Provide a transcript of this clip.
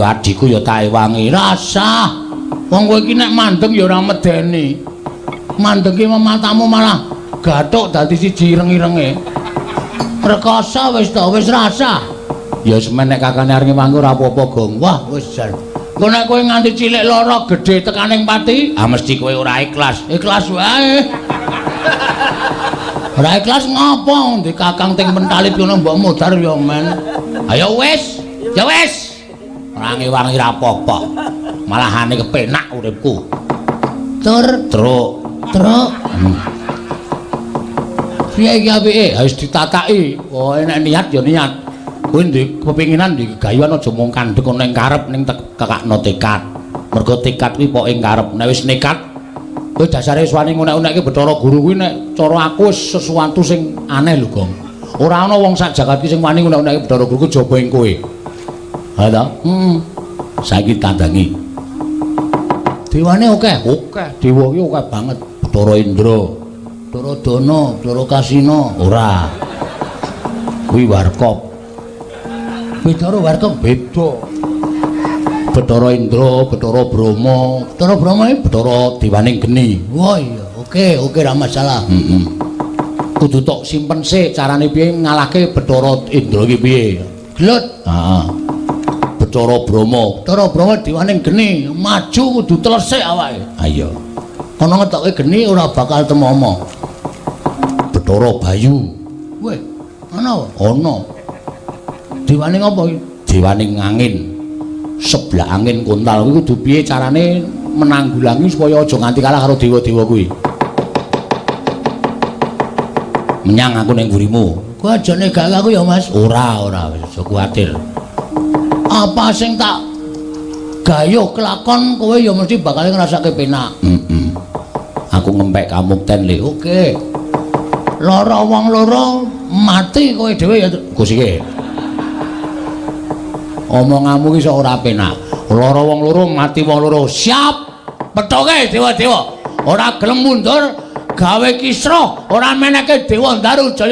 Adhiku ya tak ewangi. Rasah. Wong kowe iki nek mandeng ya ora medeni. Mandeng ki matamu malah gathuk dadi siji ireng-irenge. Rekoso wis to, wis rasah. Ya semen nek kakane arep ngewangi ora apa-apa, Gong. Wah, wis jan. Engko nek kowe nganti cilik lara gedhe tekaning pati, ah mesti kowe ora ikhlas. Ikhlas wae. Ora ikhlas ngopo? Ndi kakang ting mentalit ngono mbok modar ya men. Ayo wis, ya wis. Ora ngewangi ra apa-apa. Malahane kepenak uripku. Tur truk, truk. Piye iki apike? Wis ditataki. Pokoke nek niat ya niat. Kowe ndek kepinginan ndek gayuhan aja mung kandhek ana ing karep ning tekakno tekad. Mergo tekad kuwi poke ing karep. Nek wis nekat kowe dasare wis wani ngunek-unekke Bathara Guru kuwi nek cara aku wis sesuatu sing aneh lho, Gong. Ora ana wong sak jagat ki sing wani ngunek-unekke Bathara Guru kejaba ing kowe. Ha ta? Heeh. Saiki tandangi. Dewane akeh, akeh. Dewa ki akeh banget. Bathara Indra, Bathara Dana, Bathara Kasina. Ora. Kuwi warkop. Bathara warkop beda. Bathara Indra, Bathara Brahma. Bathara Brahma iki Bathara dewaning geni. Wah iya, oke, oke ra masalah. Heeh. Kudu tok simpen sik carane piye ngalahke Bathara Indra iki piye. Gelut. Heeh. Bathara Brahma, Bathara Brahma dewaning geni, maju kudu telesik awake. Ha iya. Kono ngetoke geni ora bakal temomo. Bathara Bayu. Weh, ana? Ana. Dewaning apa iki? Dewaning angin. Sebelah angin kontal kuwi kudu piye carane menanggulangi supaya aja nganti kalah karo dewa-dewa kuwi. Menyang aku ning mburimu. Kowe aja negake aku ya, Mas. Ora, ora, wis aja kuwatir. Apa sing tak gayuh kelakon kowe ya mesti bakal ngrasake penak. Heeh. Aku ngempek kamukten le. Oke. Lara wong loro mati kowe dhewe ya Gus iki. Omonganmu ki sok ora penak. Lara wong loro mati wong loro. Siap. Pethoke dewa-dewa. Ora gelem mundur gawe kisruh, ora meneke Dewa Ndaru Jaya.